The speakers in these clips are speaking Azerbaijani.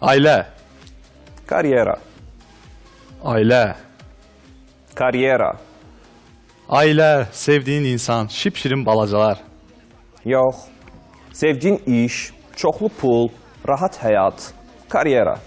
Ailə. Karyera. Ailə. Karyera. Ailə, sevdiyin insan, şipşirin balacalar. Yox. Sevdiyin iş, çoxlu pul, rahat həyat, karyera.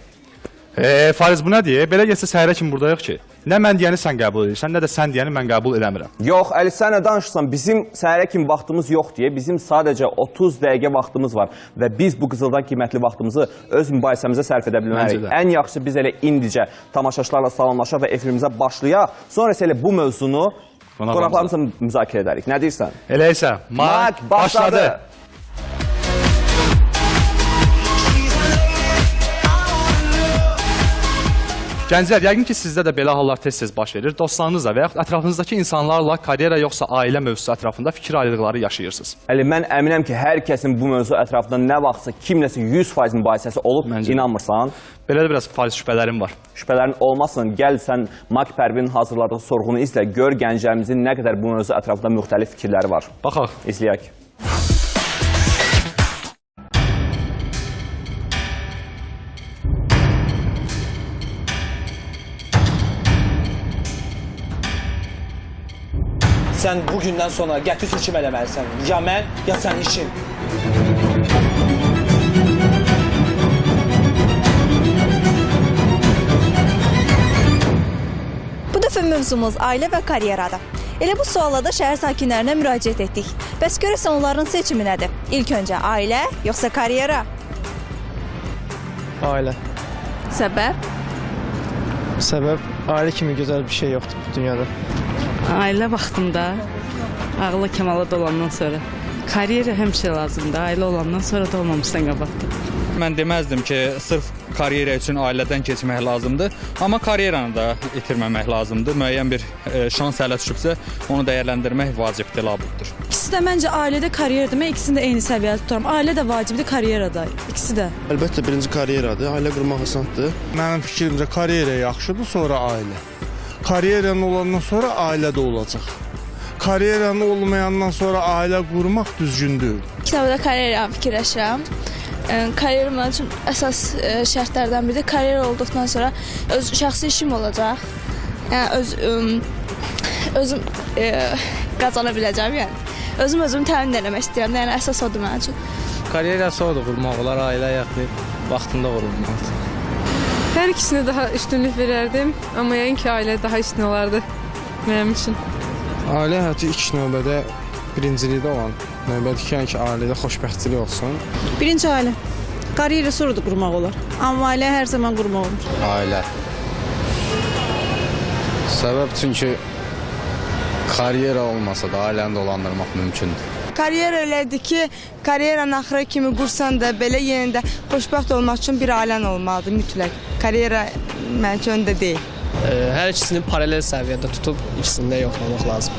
Fariz, bu nədir? Belə getsə səhərə kimi buradayıq ki. Nə mən deyəni sən qəbul edirsən, nə də sən deyəni mən qəbul eləmirəm. Yox, Əli, sən nə danışırsan? Bizim səhərə kimi vaxtımız yox deyə, bizim sadəcə 30 dəqiqə vaxtımız var və biz bu qızıldan qiymətli vaxtımızı öz mübahisəmizə sərf edə bilmərik. Məncə də. Ən yaxşısı biz elə indicə tamaşaçılarla salamlaşaq və efirimizə başlayaq. Sonra isə elə bu mövzunu qonaqlarımızla müzakirə edərik. Nə deyirsən? Elə isə Mak başladı. Gənclər, yəqin ki, sizdə də belə hallar tez-tez baş verir. Dostlarınızla və yaxud ətrafınızdakı insanlarla karyera yoxsa ailə mövzusu ətrafında fikir ayrılıqları yaşayırsınız. Əli, mən əminəm ki, hər kəsin bu mövzu ətrafında nə vaxtsa kimləsə 100% mübahisəsi olub, Məncə də. inanmırsan? Belə də biraz Fariz şübhələrim var. Şübhələrin olmasın, gəl sən Mak Pərvinin hazırladığı sorğunu izlə, gör gənclərimizin nə qədər bu mövzu ətrafında müxtəlif fikirləri var. Baxaq. İzləyək. Sən bugündən sonra qəti seçim eləməlisən. Ya mən, ya sənin işin. Bu dəfə mövzumuz ailə və karyeradır. Elə bu sualla da şəhər sakinlərinə müraciət etdik. Bəs görəsən onların seçimi nədir? İlk öncə ailə, yoxsa karyera? Ailə. Səbəb? Səbəb ailə kimi gözəl bir şey yoxdur bu dünyada. Ailə vaxtında, ağla kəmala dolandan sonra. Karyera həmişə lazımdır. Ailə olandan sonra da olmamışdan qabaqdır. Mən deməzdim ki, sırf karyera üçün ailədən keçmək lazımdır, amma karyeranı da itirməmək lazımdır. Müəyyən bir şans ələ düşübsə, onu dəyərləndirmək vacibdir, labuddur. İkisi də məncə ailədə karyeradır. Mən ikisini də eyni səviyyədə tutaram. Ailə də vacibdir, karyera da. İkisi də. Əlbəttə birinci karyeradır. Ailə qurmaq asandır. Mənim fikrimcə karyera yaxşıdır, sonra ailə. Karyeranın olandan sonra ailə də olacaq. Karyeranın olmayandan sonra ailə qurmaq düzgün deyil. İlk növbədə karyeramı fikirləşirəm. Karyera mənim üçün əsas şərtlərdən biridir. Karyera olduqdan sonra öz şəxsi işim olacaq. Yəni özüm qazana biləcəm, yəni. Özüm özümü təmin eləmək istəyirəm. Yəni əsas odur mənim üçün. Karyera sonra da qurmaq olar, ailə həyatı vaxtında qurulmalıdır. Hər ikisinə daha üstünlük verərdim, amma yəqin ki, ailə daha üstün olardı mənim üçün. Ailə həyatı ilk növbədə birincilikdə olan növbədir ki, yəni ki, ailədə xoşbəxtçilik olsun. Birinci ailə. Karyera sonra da qurmaq olar. Amma ailə hər zaman qurmaq olmur. Ailə. Səbəb çünki karyera olmasa da ailəni dolandırmaq mümkündür. Karyera elədir ki, karyeranın axıra kimi qursan da belə yenə də xoşbəxt olmaq üçün bir ailən olmalıdır mütləq. Karyera mənim üçün öndə deyil. Hər ikisini paralel səviyyədə tutub ikisini də yoxlamaq lazım.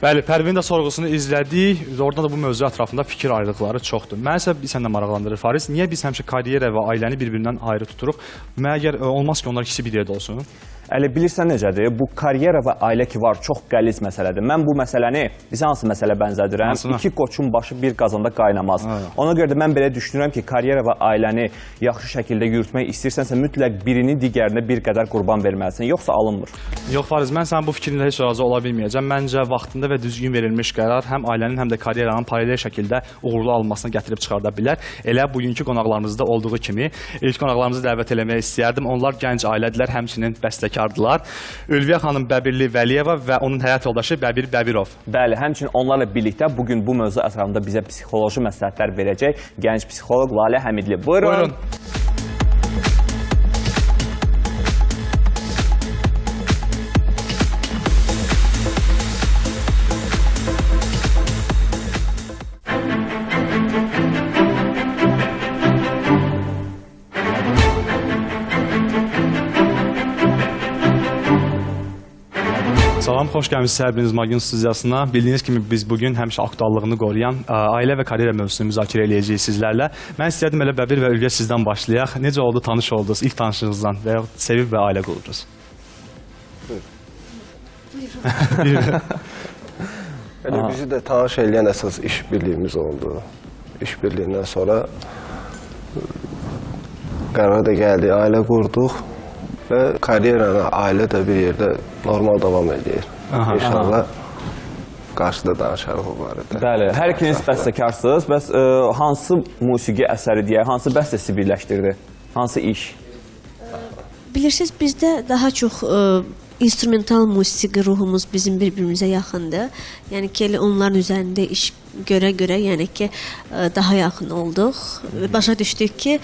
Bəli, Pərvinin də sorğusunu izlədik. Oradan da bu mövzu ətrafında fikir ayrılıqları çoxdur. Mən isə sən də maraqlandırır Fariz. Niyə biz həmişə karyera və ailəni bir-birindən ayrı tuturuq? Məgər olmaz ki, onlar ikisi bir yerdə olsun? Əli, bilirsən necədir? Bu karyera və ailə ki var, çox qəliz məsələdir. Mən bu məsələni bizə hansı məsələ bənzədirəm? Hansına? İki qoçun başı bir qazanda qaynamaz. Ona görə də mən belə düşünürəm ki, karyera və ailəni yaxşı şəkildə yürütmək istəyirsənsə, mütləq birini digərinə bir qədər qurban verməlisən, yoxsa alınmır. Yox Fariz, mən sənin bu fikrinlə heç razı ola bilməyəcəm. Məncə vaxtında və düzgün verilmiş qərar həm ailənin, həm də karyeranın paralel şəkildə uğurlu alınmasına gətirib çıxarda bilər. Elə bugünkü qonaqlarımızda olduğu kimi ilk qonaqlarımızı dəvət eləmək istəyərdim. Onlar gənc ailədirlər, həmçinin bəstəkardılar. Ülviyə xanım Bəbirli Vəliyeva və onun həyat yoldaşı Bəbir Bəbirov. Bəli, həmçinin onlarla birlikdə bugün bu mövzu ətrafında bizə psixoloji məsləhətlər verəcək gənc psixoloq Lalə Həmidli. Buyurun. Buyurun. Salam, xoş gəlmisiniz hər biriniz Magin studiyasına. Bildiyiniz kimi biz bugün həmişə aktuallığını qoruyan ailə və karyera mövzusunu müzakirə eləyəcəyik sizlərlə. Mən istəyərdim elə Bəbir və Ülviyə sizdən başlayaq. Necə oldu, tanış oldunuz ilk tanışlığınızdan və yaxud sevib və ailə qurdunuz? Elə bizi də tanış eləyən əsas iş birliyimiz oldu. İş birliyindən sonra qərara da gəldik, ailə qurduq və karyeranı, ailə də bir yerdə normal davam edir. İnşallah qarşıda danışarıq o barədə. Bəli, hər ikiniz bəstəkarsınız. Bəs hansı musiqi əsəri deyək, hansı bəstəsi birləşdirdi? Hansı iş? Bilirsiniz, bizdə daha çox instrumental musiqi ruhumuz bizim bir-birimizə yaxındır. Yəni ki, elə onların üzərində iş görə-görə, yəni ki, daha yaxın olduq. Başa düşdük ki,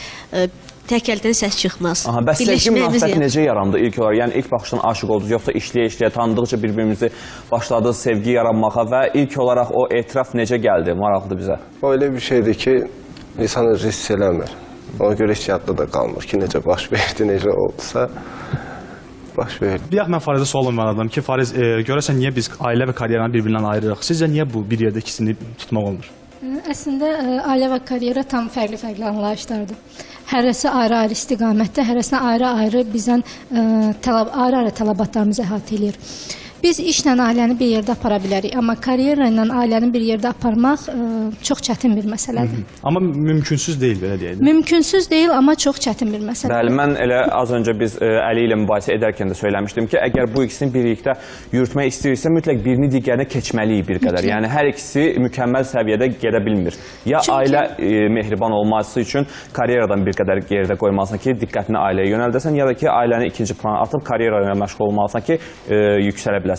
tək əldən səs çıxmaz. Aha, bəs sevgi münasibəti necə yarandı ilk olaraq? Yəni ilk baxışdan aşiq oldunuz, yoxsa işləyə-işləyə tanıdıqca bir-birimizi başladınız sevgi yaranmağa və ilk olaraq o etiraf necə gəldi? Maraqlıdır bizə. O elə bir şeydir ki, insan özü hiss eləmir. Ona görə hissiyyatda da qalmır ki, necə baş verdi, necə oldusa baş verdi. Bayaq mən Farizə sual ünvanladım ki, Fariz, görəsən niyə biz ailə və karyeranı bir-birindən ayırırıq? Sizcə niyə bu bir yerdə ikisini tutmaq olmur? Əslində, ailə və karyera tam fərqli-fərqli anlayışlardır. Hərəsi ayrı-ayrı istiqamətdə, hərəsinə ayrı-ayrı bizdən ayrı-ayrı tələbatlarımızı əhatə eləyir. Biz işlə ailəni bir yerdə apara bilərik, amma karyera ilə ailəni bir yerdə aparmaq çox çətin bir məsələdir. Amma mümkünsüz deyil, belə deyək. Mümkünsüz deyil, amma çox çətin bir məsələdir. Bəli, mən elə az öncə biz Əli ilə mübahisə edərkən də söyləmişdim ki, əgər bu ikisini birlikdə yürütmək istəyirsə, mütləq birini digərinə keçməliyik bir qədər. Yəni, hər ikisi mükəmməl səviyyədə gedə bilmir. Ya ailə mehriban olması üçün karyeradan bir qədər geridə qoymalısan ki, diqqətini ailəyə yönəldəsən, ya da ki, ailəni ikinci plana atıb karyera ilə məşğul olmalısan ki, yüksələ biləsən.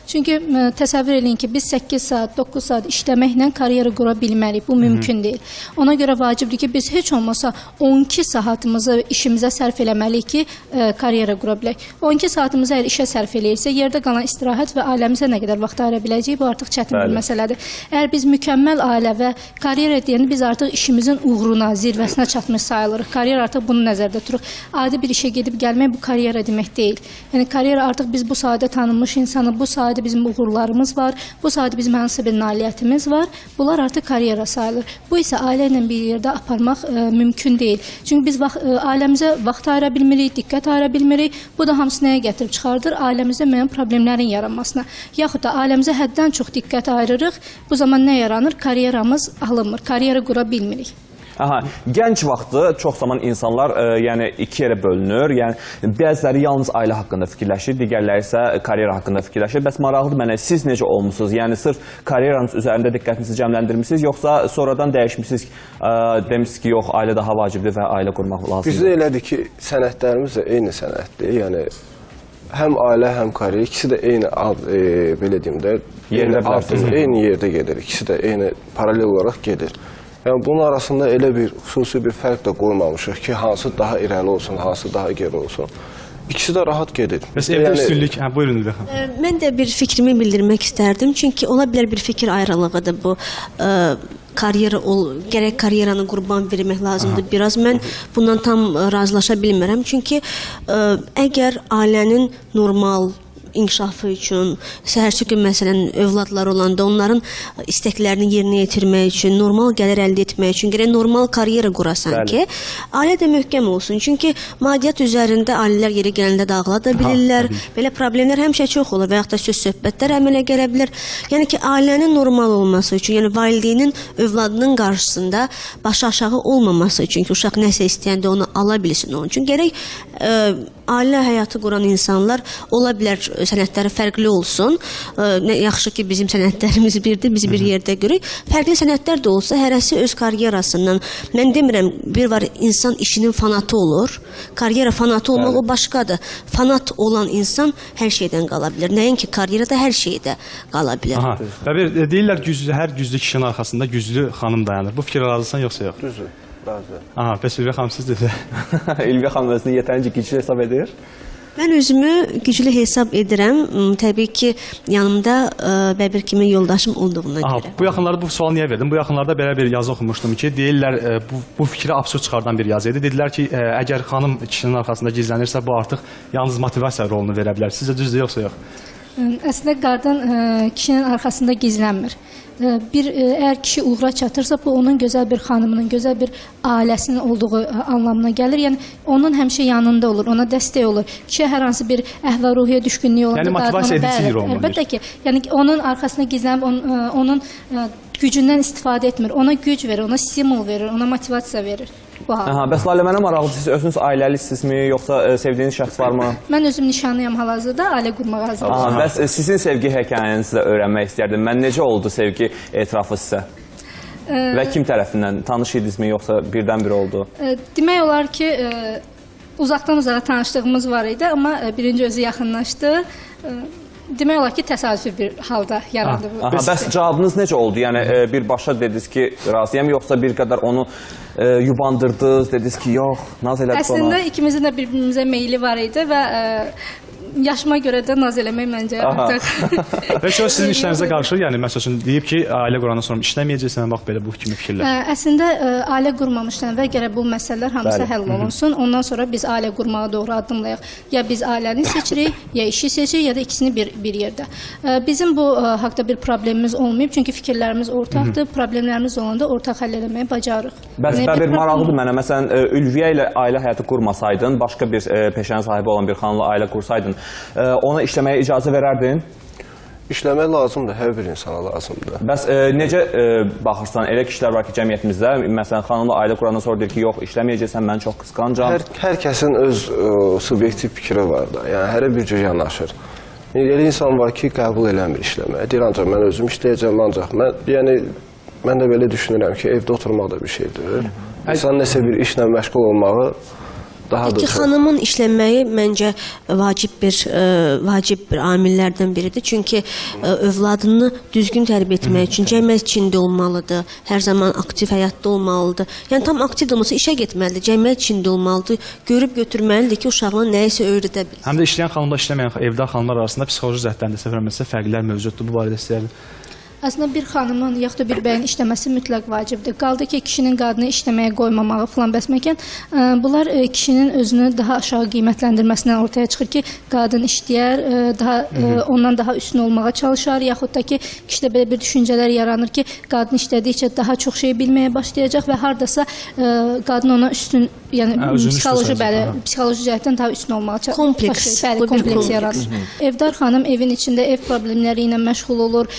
Çünki təsəvvür eləyin ki, biz 8 saat, 9 saat işləməklə karyera qura bilmərik. Bu mümkün deyil. Ona görə vacibdir ki, biz heç olmasa 12 saatımızı işimizə sərf eləməliyik ki, karyera qura bilək. 12 saatımızı əgər işə sərf eləyirsə, yerdə qalan istirahət və ailəmizə nə qədər vaxt ayıra biləcəyik, bu artıq çətin bir məsələdir. Əgər biz mükəmməl ailə və karyera deyəndə biz artıq işimizin uğruna, zirvəsinə çatmış sayılırıq. Karyera artıq bunu nəzərdə tuturuq. Adi bir işə gedib gəlmək bu karyera demək deyil. Yəni karyera artıq biz bu sahədə tanınmış insanı, bu sahədə bizim uğurlarımız var, bu sahədə bizim hansısa bir nailiyyətimiz var. Bunlar artıq karyera sayılır. Bu isə ailə ilə bir yerdə aparmaq mümkün deyil. Çünki biz ailəmizə vaxt ayıra bilmirik, diqqət ayıra bilmirik. Bu da hamısı nəyə gətirib çıxardır? Ailəmizdə müəyyən problemlərin yaranmasına. Yaxud da ailəmizə həddən çox diqqət ayırırıq. Bu zaman nə yaranır? Karyeramız alınmır, karyera qura bilmirik. Aha, gənc vaxtı çox zaman insanlar yəni iki yerə bölünür. Yəni bəziləri yalnız ailə haqqında fikirləşir, digərləri isə karyera haqqında fikirləşir. Bəs maraqlıdır mənə, siz necə olmusunuz? Yəni sırf karyeranız üzərində diqqətinizi cəmləndirmisiniz, yoxsa sonradan dəyişmisiniz, demişsiniz ki, yox, ailə daha vacibdir və ailə qurmaq lazımdır? Bizdə elədir ki, sənətlərimiz də eyni sənətdir. Yəni həm ailə, həm karyera, ikisi də eyni ad, belə deyim də, eyni yerdə gedir. İkisi də eyni paralel olaraq gedir. Yəni, bunun arasında elə bir xüsusi bir fərq də qoymamışıq ki, hansı daha irəli olsun, hansı daha geri olsun. İkisi də rahat gedir. Bəs evdə üstünlük, buyurun Ülviyə xanım. Mən də bir fikrimi bildirmək istərdim. Çünki ola bilər bir fikir ayrılığıdır bu. Karyera gərək karyeranı qurban vermək lazımdır biraz. Mən bundan tam razılaşa bilmirəm. Çünki əgər ailənin normal inkişafı üçün, səhərsi gün məsələn övladlar olanda onların istəklərini yerinə yetirmək üçün, normal gəlir əldə etmək üçün gərək normal karyera qurasan ki, ailə də möhkəm olsun. Çünki maddiyyat üzərində ailələr yeri gələndə dağıla da bilirlər. Belə problemlər həmişə çox olur və yaxud da söz söhbətlər əmələ gələ bilər. Yəni ki, ailənin normal olması üçün, yəni valideynin övladının qarşısında başı aşağı olmaması üçün ki, uşaq nəsə istəyəndə onu ala bilsin onun üçün. Gərək ailə həyatı quran insanlar ola bilər sənətləri fərqli olsun. Yaxşı ki, bizim sənətlərimiz birdir, biz bir yerdə görürük. Fərqli sənətlər də olsa, hərəsi öz karyerasından. Mən demirəm, bir var insan işinin fanatı olur. Karyera fanatı olmaq o başqadır. Fanat olan insan hər şeydən qala bilər. Nəinki karyerada hər şeydə qala bilər. Aha. Və bir deyirlər, hər güclü kişinin arxasında güclü xanım dayanır. Bu fikirə razısan yoxsa yox? Düzdür. Razı. Aha, bəs Ülviyə xanım siz dedi. Ülviyə xanım özünü yetərincə güclü hesab edir. Mən özümü güclü hesab edirəm. Təbii ki, yanımda Bəbir kimi yoldaşım olduğuna görə. Bu yaxınlarda bu sualı niyə verdim? Bu yaxınlarda belə bir yazı oxumuşdum ki, deyirlər, bu fikri absurd çıxardan bir yazı idi. Dedilər ki, əgər xanım kişinin arxasında gizlənirsə, bu artıq yalnız motivasiya rolunu verə bilər. Sizcə düzdür yoxsa yox? Əslində, qadın kişinin arxasında gizlənmir. Əgər kişi uğura çatırsa, bu onun gözəl bir xanımının, gözəl bir ailəsinin olduğu anlamına gəlir. Yəni, onun həmişə yanında olur, ona dəstək olur. Kişiyə hər hansı bir əhval-ruhiyyə düşkünlüyü olanda... Yəni, motivasiya edici rol oynayır. Əlbəttə ki, yəni, onun arxasına gizlənib, onun gücündən istifadə etmir. Ona güc verir, ona stimul verir, ona motivasiya verir. Bu hal. Aha, bəs Lalə, mənə maraqlıdır, siz özünüz ailəlisinizmi, yoxsa sevdiyiniz şəxs varmı? Mən özüm nişanlıyam hal-hazırda, ailə qurmağa hazırlaşıram. Aha, bəs sizin sevgi hekayənizi də öyrənmək istərdim. Mən necə oldu sevgi etirafı sizə? Və kim tərəfindən? Tanış idinizmi, yoxsa birdən-birə oldu? Demək olar ki, uzaqdan uzağa tanışlığımız var idi, amma birinci özü yaxınlaşdı. Demək olar ki, təsadüfi bir halda yarandı bu. Aha, bəs cavabınız necə oldu? Yəni birbaşa dediniz ki, razıyam, yoxsa bir qədər onu yubandırdınız, dediniz ki, yox, naz elədiniz ona? Əslində ikimizin də bir-birimizə meyli var idi və yaşıma görə də naz eləmək məncə artıq. Və söz sizin işlərinizə qarşı, yəni məsəl üçün deyib ki, ailə qurandan sonra işləməyəcəksən, bax belə bu kimi fikirlər. Əslində ailə qurmamışdan əvvəl gərək bu məsələlər hamısı həll olunsun. Ondan sonra biz ailə qurmağa doğru addımlayaq. Ya biz ailəni seçirik, ya işi seçirik, ya da ikisini bir yerdə. Bizim bu haqda bir problemimiz olmayıb, çünki fikirlərimiz ortaqdır. Problemlərimiz olanda ortaq həll eləməyi bacarırıq. Bəs bir maraqlıdır mənə. Məsələn, Ülviyə ilə ailə həyatı qurmasaydın, başqa bir peşənin sahibi olan bir xanımla ailə qursaydın, ona işləməyə icazə verərdin? İşləmək lazımdır, hər bir insana lazımdır. Bəs necə baxırsan, elə kişilər var ki, cəmiyyətimizdə, məsələn, xanımla ailə qurandan sonra deyir ki, yox, işləməyəcəksən, mən çox qısqancam. Hər kəsin öz subyektiv fikri var da, yəni hərə bir cür yanaşır. Elə insan var ki, qəbul eləmir işləməyə. Deyir, ancaq mən özüm işləyəcəm, ancaq mən, yəni, mən də belə düşünürəm ki, evdə oturmaq da bir şeydir. İnsan nəsə bir işlə məşğul olmağı daha da İki çox. Xanımın işləməyi məncə vacib bir amillərdən biridir. Çünki övladını düzgün tərbiyə etmək üçün cəmiyyət içində olmalıdır, hər zaman aktiv həyatda olmalıdır. Yəni tam aktiv də olmasa işə getməlidir, cəmiyyət içində olmalıdır, görüb götürməlidir ki, uşağına nəyisə öyrədə bilir. Həm də işləyən xanımla işləməyən evdə xanımlar arasında psixoloji cəhətdən də səhv eləmirəmsə fərqlər mövcuddur. Bu barədə istəyərdim. Əslində bir xanımın yaxud da bir bəyin işləməsi mütləq vacibdir. Qaldı ki, kişinin qadını işləməyə qoymamağı filan bəsməkən, bunlar kişinin özünü daha aşağı qiymətləndirməsindən ortaya çıxır ki, qadın işləyər, ondan daha üstün olmağa çalışar, yaxud da ki, kişidə belə bir düşüncələr yaranır ki, qadın işlədikcə daha çox şey bilməyə başlayacaq və hardasa qadın ona üstün, yəni psixoloji, bəli, psixoloji cəhətdən daha üstün olmağa çalışır. Kompleks. Bəli, kompleks yaranır. Evdar xanım evin içində ev problemləri ilə məşğul olur.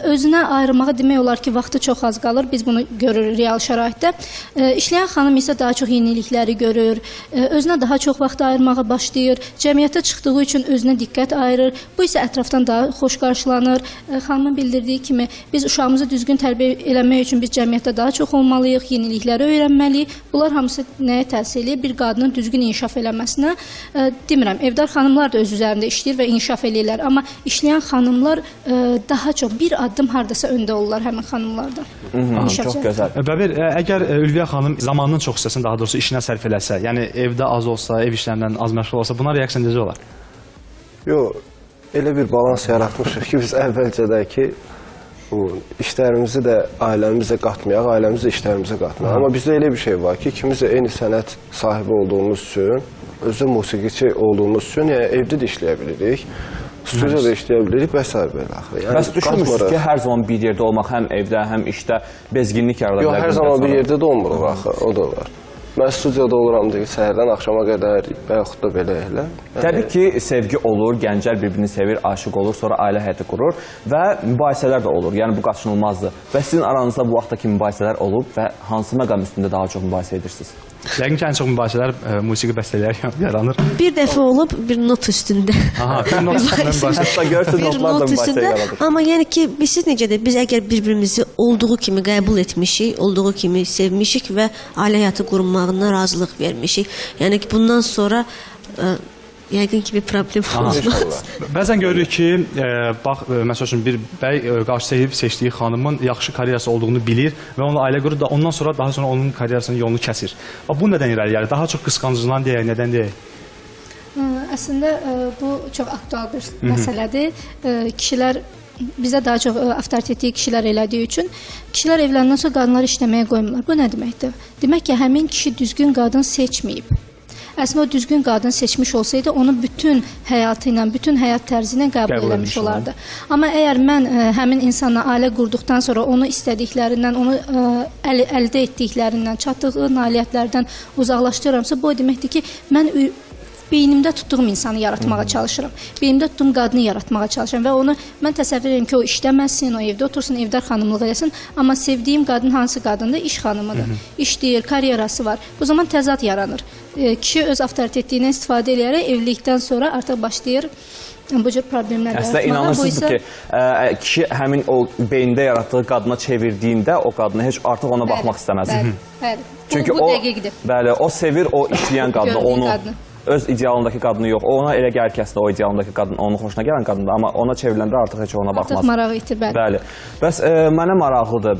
Özünə ayırmağa demək olar ki, vaxtı çox az qalır. Biz bunu görürük real şəraitdə. İşləyən xanım isə daha çox yenilikləri görür, özünə daha çox vaxt ayırmağa başlayır, cəmiyyətə çıxdığı üçün özünə diqqət ayırır. Bu isə ətrafdan daha xoş qarşılanır. Xanımın bildirdiyi kimi, biz uşağımızı düzgün tərbiyə eləmək üçün biz cəmiyyətdə daha çox olmalıyıq, yenilikləri öyrənməliyik. Bunlar hamısı nəyə təsir eləyir? Bir qadının düzgün inkişaf eləməsinə. Demirəm, evdar xanımlar da öz üzərində işləyir və inkişaf eləyirlər. Amma işləyən xanımlar daha çox bir addım hardasa öndə olurlar həmin xanımlardan. Çox gözəl. Bəbir, əgər Ülviyə xanım zamanının çox hissəsini, daha doğrusu işinə sərf eləsə, yəni evdə az olsa, ev işlərindən az məşğul olsa, buna reaksiya necə olar? Yox, elə bir balans yaratmışıq ki, biz əvvəlcədə ki, işlərimizi də ailəmizə qatmayaq, ailəmizi də işlərimizə qatmayaq. Amma bizdə elə bir şey var ki, ikimiz də eyni sənət sahibi olduğumuz üçün, özü musiqiçi olduğumuz üçün, yəni evdə də işləyə bilirik, studiyada işləyə bilirik və s. belə axı. Bəs düşünmürsünüz ki, hər zaman bir yerdə olmaq, həm evdə, həm işdə bezginlik yarada bilər? Yox, hər zaman bir yerdə də olmuruq axı, o da var. Mən studiyada oluram deyil, səhərdən axşama qədər və yaxud da belə elə. Təbii ki, sevgi olur, gənclər bir-birini sevir, aşiq olur, sonra ailə həyatı qurur və mübahisələr də olur. Yəni bu qaçınılmazdır. Və sizin aranızda bu vaxtdakı mübahisələr olub və hansı məqam üstündə daha çox mübahisə edirsiniz? Yəqin ki, ən çox mübahisələr musiqi bəstələri yaranır. Bir dəfə olub, bir not üstündə. Aha, bir not üstündə mübahisə. Hətta görürsünüz, notlar da mübahisə yaranır. Amma yəni ki, bilirsiniz necədir, biz əgər bir-birimizi olduğu kimi qəbul etmişik, olduğu kimi sevmişik və ailə həyatı qurmağına razılıq vermişik. Yəni ki, bundan sonra yəqin ki, bir problem olmaz. Bəzən görürük ki, bax, məsəl üçün, bir bəy qarşı seçdiyi xanımın yaxşı karyerası olduğunu bilir və onunla ailə qurur da ondan sonra daha sonra onun karyerasının yolunu kəsir. Bax, bu nədən irəli gəlir? Daha çox qısqanclığından deyək, nədən deyək? Əslində, bu çox aktual bir məsələdir. Kişilər, bizə daha çox avtoritetli kişilər elədiyi üçün kişilər evləndən sonra qadınları işləməyə qoymurlar. Bu nə deməkdir? Demək ki, həmin kişi düzgün qadın seçməyib. Əslində, o düzgün qadın seçmiş olsaydı, onu bütün həyatı ilə, bütün həyat tərzi ilə qəbul eləmiş olardı. Amma əgər mən həmin insanla ailə qurduqdan sonra onu istədiklərindən, onu əldə etdiklərindən, çatdığı nailiyyətlərdən uzaqlaşdırıramsa, bu o deməkdir ki, mən Beynimdə tutduğum insanı yaratmağa çalışıram. Beynimdə tutduğum qadını yaratmağa çalışıram və onu mən təsəvvür edirəm ki, o işləməsin, o evdə otursun, evdar xanımlıq eləsin. Amma sevdiyim qadın hansı qadındır? İş xanımıdır. İşləyir, karyerası var. Bu zaman təzad yaranır. Kişi öz avtoritetliyindən istifadə edərək evlilikdən sonra artıq başlayır bu cür problemlər yaratmağa. Əslində inanırsınız ki, kişi həmin o beynində yaratdığı qadına çevirdiyində o qadına heç artıq ona baxmaq istəməz. Bəli, çünki bu dəqiqdir. Bəli, o sevir o işləyən qadını, onu öz idealındakı qadını yox. Ona elə gəlir ki, əslində o idealındakı qadın onun xoşuna gələn qadındır, amma ona çevriləndə artıq heç ona baxmaz. Artıq marağı itir, bəli. Bəli. Bəs mənə maraqlıdır,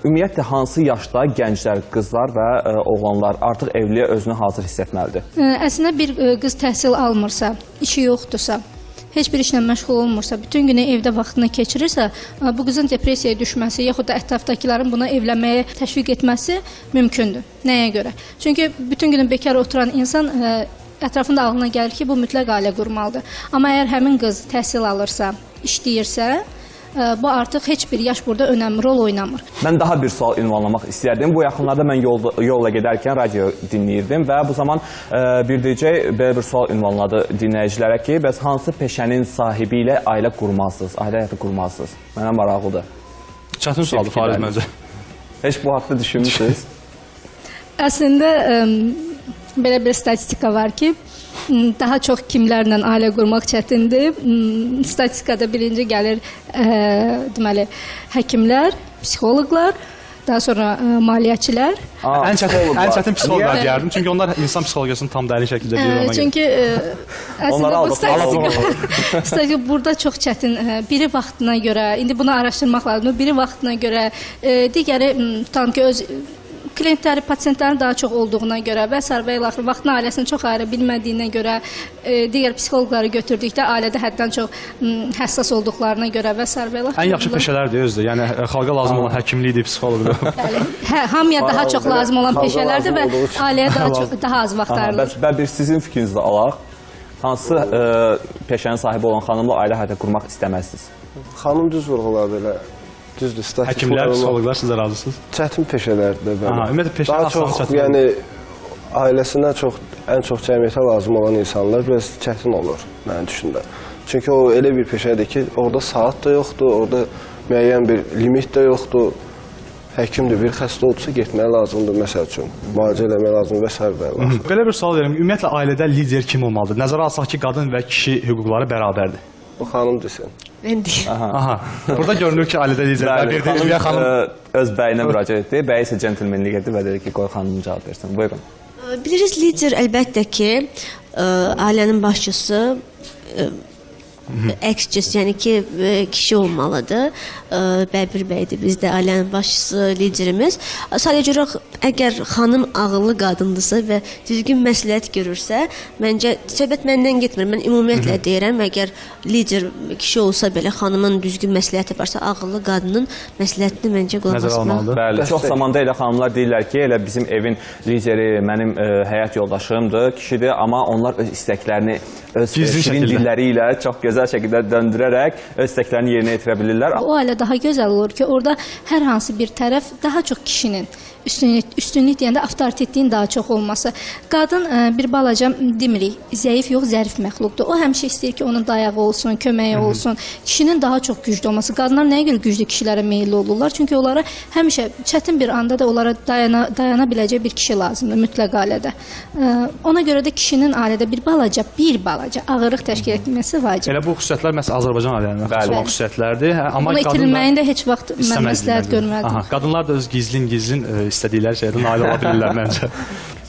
ümumiyyətlə hansı yaşda gənclər, qızlar və oğlanlar artıq evliliyə özünü hazır hiss etməlidir? Əslində bir qız təhsil almırsa, işi yoxdursa, heç bir işlə məşğul olmursa, bütün günü evdə vaxtını keçirirsə, bu qızın depressiyaya düşməsi, yaxud da ətrafdakıların buna evlənməyə təşviq etməsi mümkündür. Nəyə görə? Çünki bütün günü bekar oturan insan ətrafında ağlına gəlir ki, bu mütləq ailə qurmalıdır. Amma əgər həmin qız təhsil alırsa, işləyirsə, bu artıq heç bir yaş burada önəmli rol oynamır. Mən daha bir sual ünvanlamaq istəyərdim. Bu yaxınlarda mən yolla gedərkən radio dinləyirdim və bu zaman bir DJ belə bir sual ünvanladı dinləyicilərə ki, bəs hansı peşənin sahibi ilə ailə qurmalısınız, ailə həyatı qurmalısınız? Mənə maraqlıdır. Çətin sualdır Fariz məncə. Heç bu haqda düşünmüsünüz? Əslində belə bir statistika var ki, daha çox kimlərlə ailə qurmaq çətindir. Statistikada birinci gəlir deməli, həkimlər, psixoloqlar, daha sonra maliyyəçilər. Ən çətin psixoloqlar deyərdim. Çünki onlar insan psixologiyasını tam dərin şəkildə bilir ona görə. Çünki əslində bu statistika burada çox çətin. Biri vaxtına görə, indi bunu araşdırmaq lazımdır, biri vaxtına görə, digəri tutalım ki, öz klientləri, pasientlərin daha çox olduğuna görə və s. və ilaxır vaxtını ailəsini çox ayıra bilmədiyinə görə, digər psixoloqları götürdükdə ailədə həddən çox həssas olduqlarına görə və s. və ilaxır. Ən yaxşı peşələrdir özdə, yəni xalqa lazım olan həkimlikdir, psixoloqdur. Bəli, hamıya daha çox lazım olan peşələrdir və ailəyə daha az vaxt ayrılır. Və bir sizin fikrinizi də alaq. Hansı peşənin sahibi olan xanımla ailə həyatı qurmaq istəməzsiniz? Xanım düz vurğuladı elə. Düzdür, statistik həkimlər, psixoloqlar, siz də razısınız? Çətin peşələrdir, bəli. Ümumiyyətlə, peşə daha çox, yəni, ailəsindən çox, ən çox cəmiyyətə lazım olan insanlar biraz çətin olur, mənim düşündə. Çünki o elə bir peşədir ki, orada saat da yoxdur, orada müəyyən bir limit də yoxdur. Həkimdir, bir xəstə olursa getməyə lazımdır, məsəl üçün, müalicə eləmək lazımdır və s. və lazımdır. Belə bir sual verim, ümumiyyətlə, ailədə lider kim olmalıdır? Nəzərə alsaq ki, qadın və kişi hüquqları bərabərdir. O xanım desin. Mən deyim. Aha. Burada görünür ki, ailədə liderlər Bəli, birdir. Ülviyə xanım öz bəyinə müraciət etdi. Bəyi isə centilmenlik etdi və dedi ki, qoy xanım cavab versin. Buyurun. Biliriz, lider əlbəttə ki, ailənin başçısı, əks yəni ki, kişi olmalıdır. Bəbir bəydir bizdə ailənin başçısı, liderimiz. Sadəcə olaraq, əgər xanım ağıllı qadındırsa və düzgün məsləhət görürsə, məncə, söhbət məndən getmir. Mən ümumiyyətlə deyirəm, əgər lider kişi olsa belə, xanımın düzgün məsləhəti varsa, ağıllı qadının məsləhətini məncə qulaq asmaq. Bəli, çox zamanda elə xanımlar deyirlər ki, elə bizim evin lideri mənim həyat yoldaşımdır, kişidir, amma onlar öz istəklərini, öz şirin dilləri ilə çox gözəl şəkildə döndürərək öz istəklərini yerinə yetirə bilirlər. O ailə daha gözəl olur ki, orada hər hansı bir tərəf daha çox kişinin üstünlük deyəndə avtoritetliyin daha çox olması. Qadın bir balaca demirik, zəif yox, zərif məxluqdur. O həmişə istəyir ki, onun dayağı olsun, köməyi olsun. Kişinin daha çox güclü olması. Qadınlar nəyə görə güclü kişilərə meyilli olurlar? Çünki onlara həmişə çətin bir anda da onlara dayana biləcək bir kişi lazımdır mütləq ailədə. Ona görə də kişinin ailədə bir balaca ağırlıq təşkil etməsi vacibdir. Elə bu xüsusiyyətlər məhz Azərbaycan ailələrinin xas olan xüsusiyyətlərdir. Amma bunu itirilməyini də heç vaxt mən məsləhət görmədim. Qadınlar da öz gizlin-gizlin istədikləri şeydən nail ola bilirlər məncə.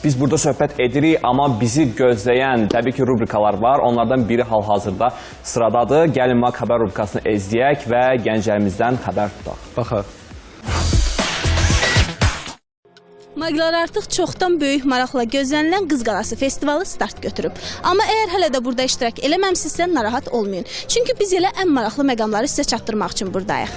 Biz burada söhbət edirik, amma bizi gözləyən təbii ki, rubrikalar var. Onlardan biri hal-hazırda sıradadır. Gəlin Maq xəbər rubrikasını izləyək və gənclərimizdən xəbər tutaq. Baxaq. Maqlar artıq çoxdan böyük maraqla gözlənilən Qız Qalası festivalı start götürüb. Amma əgər hələ də burada iştirak eləməmsinizsə narahat olmayın. Çünki biz elə ən maraqlı məqamları sizə çatdırmaq üçün buradayıq.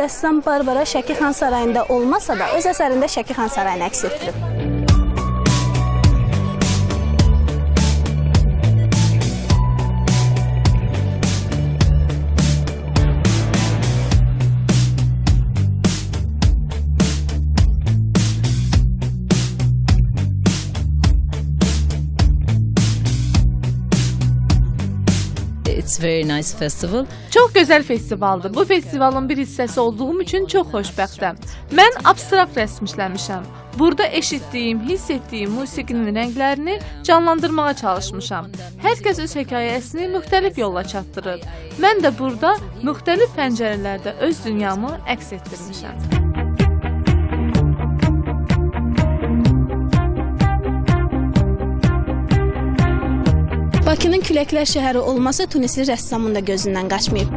Rəssam Barbara Şəki Xan Sarayında olmasa da öz əsərində Şəki Xan Sarayını əks etdirib. It's very nice festival. Çox gözəl festivaldır. Bu festivalın bir hissəsi olduğum üçün çox xoşbəxtəm. Mən abstrakt rəsm işləmişəm. Burada eşitdiyim, hiss etdiyim musiqinin rənglərini canlandırmağa çalışmışam. Hər kəs öz hekayəsini müxtəlif yolla çatdırır. Mən də burada müxtəlif pəncərələrdə öz dünyamı əks etdirmişəm. Bakının küləklər şəhəri olması Tunisli rəssamın da gözündən qaçmayıb.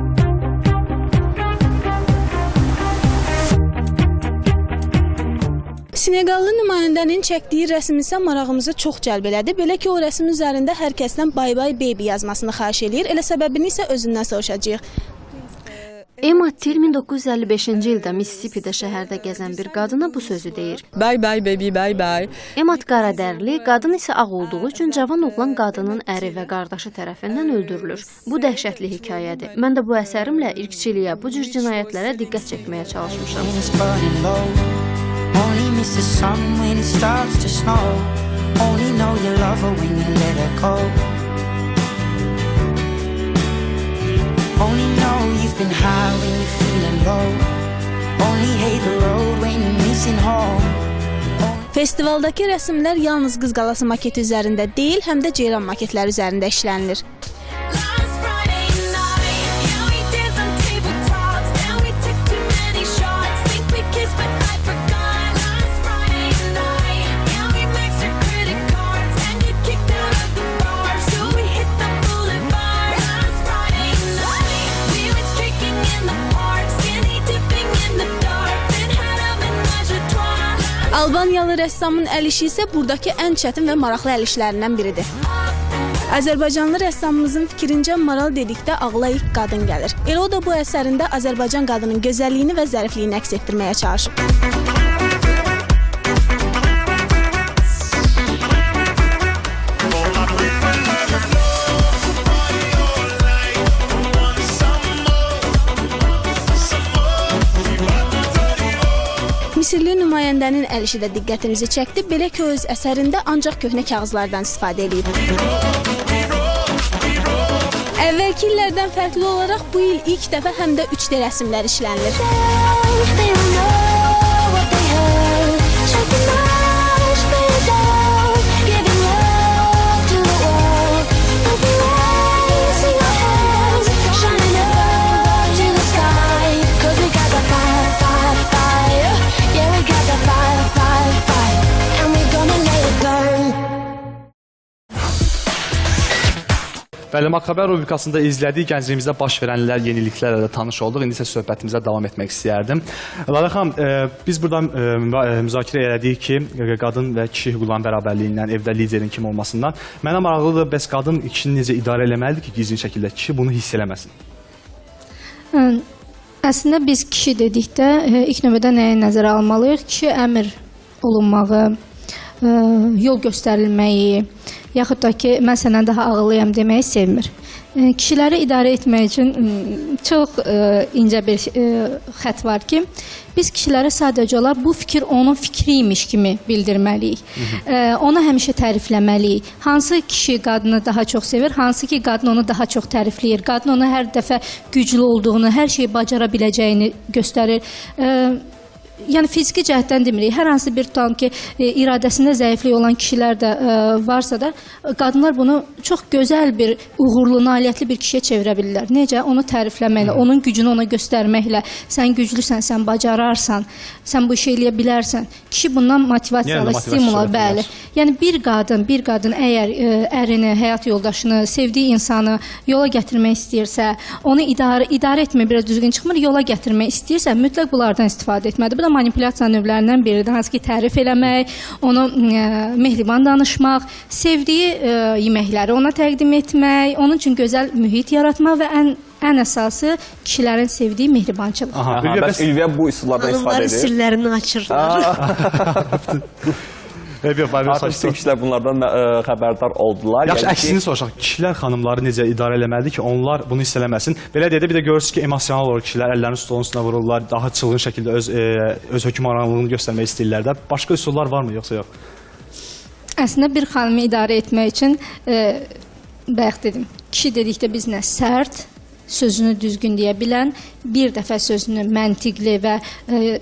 Senegallı nümayəndənin çəkdiyi rəsm isə marağımızı çox cəlb elədi. Belə ki, o rəsm üzərində hər kəsdən "Bye bye baby" yazmasını xahiş eləyir. Elə səbəbini isə özündən soruşacağıq. Emma Till 1955-ci ildə Mississippi'də şəhərdə gəzən bir qadına bu sözü deyir. Bye bye baby, bye bye. Emma qaradərli, qadın isə ağ olduğu üçün cavan oğlan qadının əri və qardaşı tərəfindən öldürülür. Bu dəhşətli hekayədir. Mən də bu əsərimlə irqçiliyə, bu cür cinayətlərə diqqət çəkməyə çalışmışam. Only know you've been high when you're feeling low. Only hate the road when you're missing home. Festivaldakı rəsmlər yalnız Qız Qalası maketi üzərində deyil, həm də ceyran maketləri üzərində işlənilir. Albaniyalı rəssamın əl işi isə buradakı ən çətin və maraqlı əl işlərindən biridir. Azərbaycanlı rəssamımızın fikrincə maral dedikdə ağla ilk qadın gəlir. Elə o da bu əsərində Azərbaycan qadının gözəlliyini və zərifliyini əks etdirməyə çalışıb. Misirli nümayəndənin əl işi də diqqətimizi çəkdi. Belə ki, öz əsərində ancaq köhnə kağızlardan istifadə edib. Əvvəlki illərdən fərqli olaraq bu il ilk dəfə həm də 3D rəsmlər işlənilir. Bəli, Xəbər rubrikasında izlədik, gəncliyimizdə baş verənlər, yeniliklərlə də tanış olduq. İndi isə söhbətimizə davam etmək istəyərdim. Lalə xanım, biz burada müzakirə elədik ki, qadın və kişi hüquqlarının bərabərliyindən, evdə liderin kim olmasından. Mənə maraqlıdır, bəs qadın kişini necə idarə eləməlidir ki, gizlin şəkildə kişi bunu hiss eləməsin? Əslində biz kişi dedikdə ilk növbədə nəyi nəzərə almalıyıq? Kişi əmr olunmağı, yol göstərilməyi, yaxud da ki, mən səndən daha ağıllıyam deməyi sevmir. Kişiləri idarə etmək üçün çox incə bir xətt var ki, biz kişilərə sadəcə olaraq bu fikir onun fikri imiş kimi bildirməliyik. Onu həmişə tərifləməliyik. Hansı kişi qadını daha çox sevir, hansı ki qadın onu daha çox tərifləyir. Qadın ona hər dəfə güclü olduğunu, hər şeyi bacara biləcəyini göstərir. Yəni fiziki cəhətdən demirik. Hər hansı bir tutalım ki, iradəsində zəiflik olan kişilər də varsa da, qadınlar bunu çox gözəl bir uğurlu, nailiyyətli bir kişiyə çevirə bilirlər. Necə? Onu tərifləməklə, onun gücünü ona göstərməklə, sən güclüsən, sən bacararsan, sən bu işi eləyə bilərsən. Kişi bundan motivasiya alır, stimul alır, bəli. Yəni bir qadın əgər ərini, həyat yoldaşını, sevdiyi insanı yola gətirmək istəyirsə, onu idarə etmək biraz düzgün çıxmır, yola gətirmək istəyirsə, mütləq bunlardan istifadə etməlidir. Bu da manipulyasiya növlərindən biridir. Hansı ki, tərif eləmək, onu mehriban danışmaq, sevdiyi yeməkləri ona təqdim etmək, onun üçün gözəl mühit yaratmaq və ən Ən əsası kişilərin sevdiyi mehribançılıq. Aha, bəs Ülviyə bu üsullardan istifadə Hanımların edir. sirlərini açırlar. Artıq bütün kişilər bunlardan xəbərdar oldular. Yaxşı, Yəni ki- əksini soruşaq. Kişilər xanımları necə idarə eləməlidir ki, onlar bunu hiss eləməsin? Belə deyək də, bir də görürsünüz ki, emosional olaraq kişilər əllərini stolun üstünə vururlar, daha çılğın şəkildə öz hökmranlığını göstərmək istəyirlər də. Başqa üsullar varmı, yoxsa yox? Əslində bir xanımı idarə etmək üçün bayaq dedim, kişi dedikdə biz nə sərt, sözünü düzgün deyə bilən, bir dəfə sözünü məntiqli və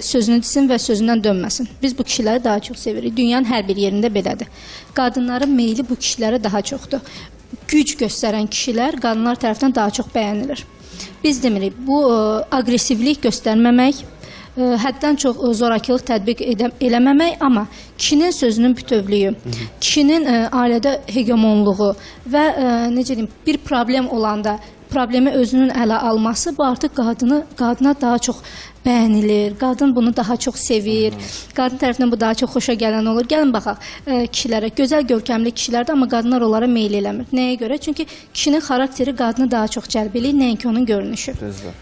sözünü desin və sözündən dönməsin. Biz bu kişiləri daha çox sevirik. Dünyanın hər bir yerində belədir. Qadınların meyli bu kişilərə daha çoxdur. Güc göstərən kişilər qadınlar tərəfindən daha çox bəyənilir. Biz demirik, bu aqresivlik göstərməmək, həddən çox zorakılıq tətbiq eləməmək, amma kişinin sözünün bütövlüyü, kişinin ailədə hegemonluğu və necə deyim, bir problem olanda problemi özünün ələ alması, bu artıq qadına daha çox bəyənilir, qadın bunu daha çox sevir, qadın tərəfindən bu daha çox xoşa gələn olur. Gəlin baxaq kişilərə, gözəl görkəmli kişilərdir, amma qadınlar onlara meyl eləmir. Nəyə görə? Çünki kişinin xarakteri qadını daha çox cəlb eləyir, nəinki onun görünüşü.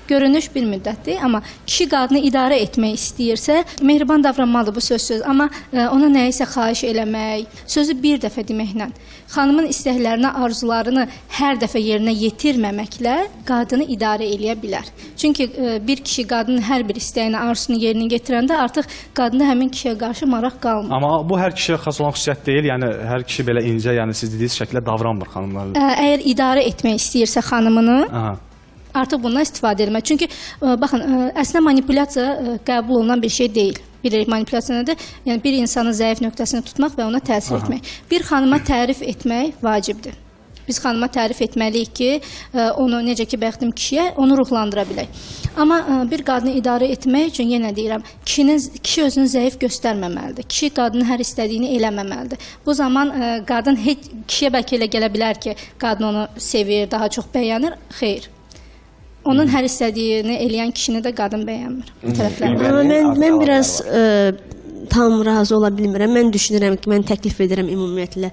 Görünüş bir müddətdir, amma kişi qadını idarə etmək istəyirsə, mehriban davranmalıdır, bu söz-söz, amma ona nəyisə xahiş eləmək, sözü bir dəfə deməklə, xanımın istəklərini, arzularını hər dəfə yerinə yetirməməklə qadını idarə eləyə bilər. Çünki bir kişi qadının hər bir istəyini, arzusunu yerinə getirəndə artıq qadında həmin kişiyə qarşı maraq qalmır. Amma bu hər kişiyə xas olan xüsusiyyət deyil, yəni hər kişi belə incə, yəni siz dediyiniz şəkildə davranmır xanımlar. Əgər idarə etmək istəyirsə xanımını, artıq bundan istifadə etmək. Çünki baxın, əslində manipulyasiya qəbul olunan bir şey deyil. Bilirik manipulyasiya nədir? Yəni bir insanın zəif nöqtəsini tutmaq və ona təsir etmək. Bir xanıma tərif etmək vacibdir. Biz xanıma tərif etməliyik ki, onu necə ki, bəxtim kişiyə, onu ruhlandıra bilək. Amma bir qadını idarə etmək üçün, yenə deyirəm, kişi özünü zəif göstərməməlidir. Kişi qadının hər istədiyini eləməməlidir. Bu zaman qadın heç, kişiyə bəlkə elə gələ bilər ki, qadın onu sevir, daha çox bəyənir. Xeyr. Onun hər istədiyini eləyən kişini də qadın bəyənmir. Amma mən biraz tam razı ola bilmirəm. Mən düşünürəm ki, mən təklif edirəm ümumiyyətlə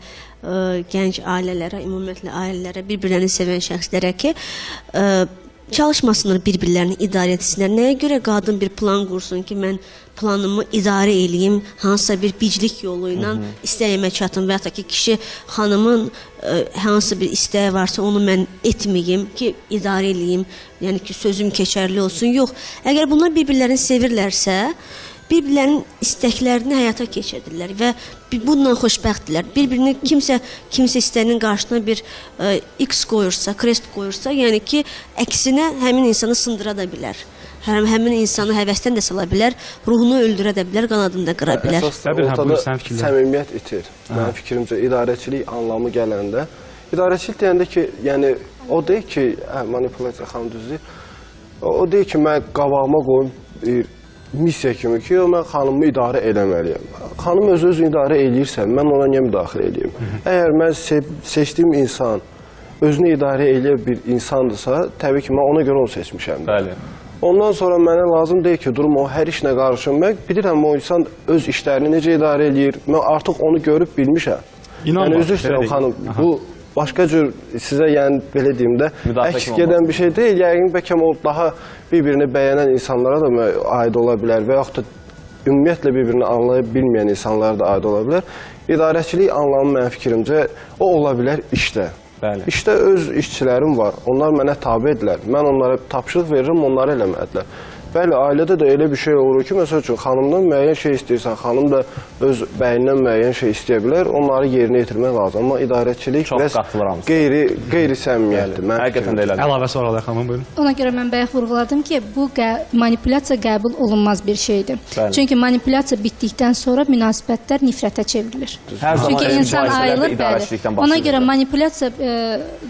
gənc ailələrə, ümumiyyətlə ailələrə, bir-birlərini sevən şəxslərə ki, çalışmasınlar, bir-birlərini idarə etsinlər. Nəyə görə qadın bir plan qursun ki, mən planımı idarə eləyim, hansısa bir biclik yolu ilə istəyimə çatım və ya da ki, kişi xanımın hansısa bir istəyi varsa onu mən etməyim ki, idarə eləyim, yəni ki, sözüm keçərli olsun. Yox, əgər bunlar bir-birlərini sevirlərsə, bir-birlərinin istəklərini həyata keçirdirlər və bununla xoşbəxtdirlər. Bir-birini kimsə istəyinin qarşısına bir X qoyursa, krest qoyursa, yəni ki, əksinə həmin insanı sındıra da bilər. Həmin insanı həvəsdən də sala bilər, ruhunu öldürə də bilər, qanadını da qıra bilər. Əsas ortada səmimiyyət itir. Mənim fikrimcə, idarəçilik anlamı gələndə, idarəçilik deyəndə ki, yəni o deyil ki, manipulyasiya xanım düzdür, o deyil ki, mən qabağıma qoyum missiya kimi ki, mən xanımı idarə eləməliyəm. Xanım öz-özünü idarə eləyirsə, mən ona niyə müdaxilə eləyim? Əgər mən seçdiyim insan özünü idarə eləyən bir insandırsa, təbii ki, mən ona görə onu seçmişəm. Bəli. Ondan sonra mənə lazım deyil ki, durum o hər işlə qarışım. Mən bilirəm, o insan öz işlərini necə idarə eləyir. Mən artıq onu görüb bilmişəm. Yəni, üzr istəyirəm xanım, bu başqa cür sizə, yəni belə deyim də, əks gedən bir şey deyil. Yəqin bəlkə o daha bir-birini bəyənən insanlara da aid ola bilər və yaxud da ümumiyyətlə bir-birini anlaya bilməyən insanlara da aid ola bilər. İdarəçilik anlamı mənim fikrimcə o ola bilər işdə. Bəli. İşdə öz işçilərim var, onlar mənə tabedirlər. Mən onlara tapşırıq verirəm, onları eləməlidirlər. Bəli, ailədə də elə bir şey olur ki, məsəl üçün, xanımdan müəyyən şey istəyirsən, xanım da öz bəyindən müəyyən şey istəyə bilər, onları yerinə yetirmək lazım. Amma idarəçilik biraz qeyri-səmimiyyətdir. Həqiqətən də elədir. Əlavə sual alaq, xanım, buyurun. Ona görə mən bayaq vurğuladım ki, bu manipulyasiya qəbul olunmaz bir şeydir. Bəli. Çünki manipulyasiya bitdikdən sonra münasibətlər nifrətə çevrilir. Hər zaman Çünki insan ayrılır, bəli. Ona görə manipulyasiya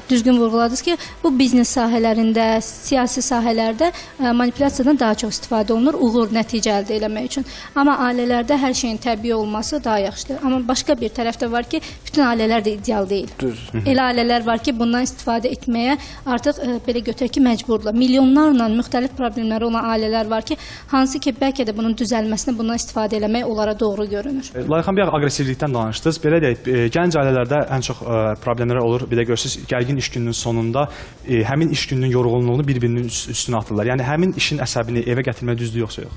düzgün vurğuladınız ki, bu biznes sahələrində, siyasi sahələrdə manipulyasiyadan daha daha çox istifadə olunur uğur, nəticə əldə eləmək üçün. Amma ailələrdə hər şeyin təbii olması daha yaxşıdır. Amma başqa bir tərəf də var ki, bütün ailələr də ideal deyil. Düz. Elə ailələr var ki, bundan istifadə etməyə artıq belə götürək ki, məcburdurlar. Milyonlarla müxtəlif problemləri olan ailələr var ki, hansı ki, bəlkə də bunun düzəlməsinə bundan istifadə eləmək onlara doğru görünür. Layiq xanım, bayaq aqressivlikdən danışdınız. Belə deyək, gənc ailələrdə ən çox problemlər olur. Bir də görürsüz, gərgin iş gününün sonunda həmin iş gününün yorğunluğunu bir-birinin üstünə atırlar. Yəni həmin işin əsəbini evə gətirmək düzdür yoxsa yox?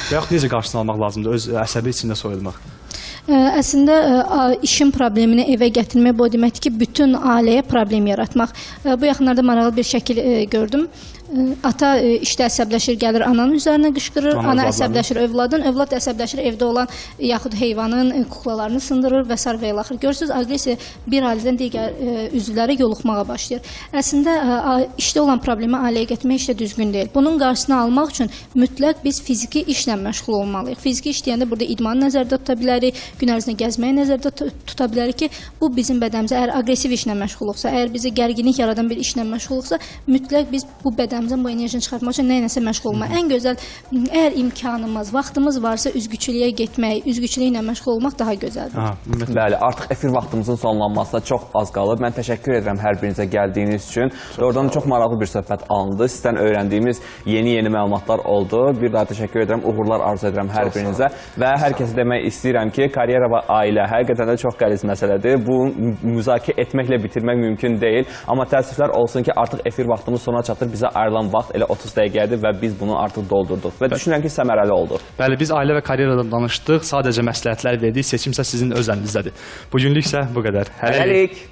Və yaxud necə qarşısını almaq lazımdır öz əsəbi içində soyulmaq? Əslində işin problemini evə gətirmək bu o deməkdir ki, bütün ailəyə problem yaratmaq. Bu yaxınlarda maraqlı bir şəkil gördüm. Ata işdə əsəbləşir, gəlir ananın üzərinə qışqırır, ana əsəbləşir övladın, övlad əsəbləşir evdə olan yaxud heyvanın kuklalarını sındırır və sair və ilaxır. Görürsünüz, aqressiya bir ailədən digər üzvlərə yoluxmağa başlayır. Əslində işdə olan problemi ailəyə gətirmək heç də düzgün deyil. Bunun qarşısını almaq üçün mütləq biz fiziki işlə məşğul olmalıyıq. Fiziki iş deyəndə burada idmanı nəzərdə tuta bilərik, gün ərzində gəzməyi nəzərdə tuta bilərik ki, bu bizim bədənimizə əgər aqressiv işlə məşğuluqsa, əgər bizi gərginlik yaradan bir işlə məşğuluqsa, mütləq biz bu bədənimizdən bu enerjini çıxartmaq üçün nə iləsə məşğul olmaq. Ən gözəl, əgər imkanımız, vaxtımız varsa üzgüçülüyə getmək, üzgüçülüklə məşğul olmaq daha gözəldir. Bəli, artıq efir vaxtımızın sonlanmasına çox az qalıb. Mən təşəkkür edirəm hər birinizə gəldiyiniz üçün. Doğrudan çox maraqlı bir söhbət alındı. Sizdən öyrəndiyimiz yeni-yeni məlumatlar oldu. Bir daha təşəkkür edirəm, uğurlar arzu edirəm hər birinizə. Və hər kəsə demək istəyirəm ki, karyera və ailə həqiqətən də çox qəliz məsələdir. Bu müzakirə etməklə bitirmək mümkün deyil. Amma təəssüflər olsun ki, artıq efir vaxtımız sona çatır. Bizə ayrılan vaxt elə 30 dəqiqədir və biz bunu artıq doldurduq. Və düşünürəm ki, səmərəli oldu. Bəli, biz ailə və karyeradan danışdıq. Sadəcə məsləhətlər verdik. Seçim isə sizin öz əlinizdədir. Bugünlük isə bu qədər. Hələlik.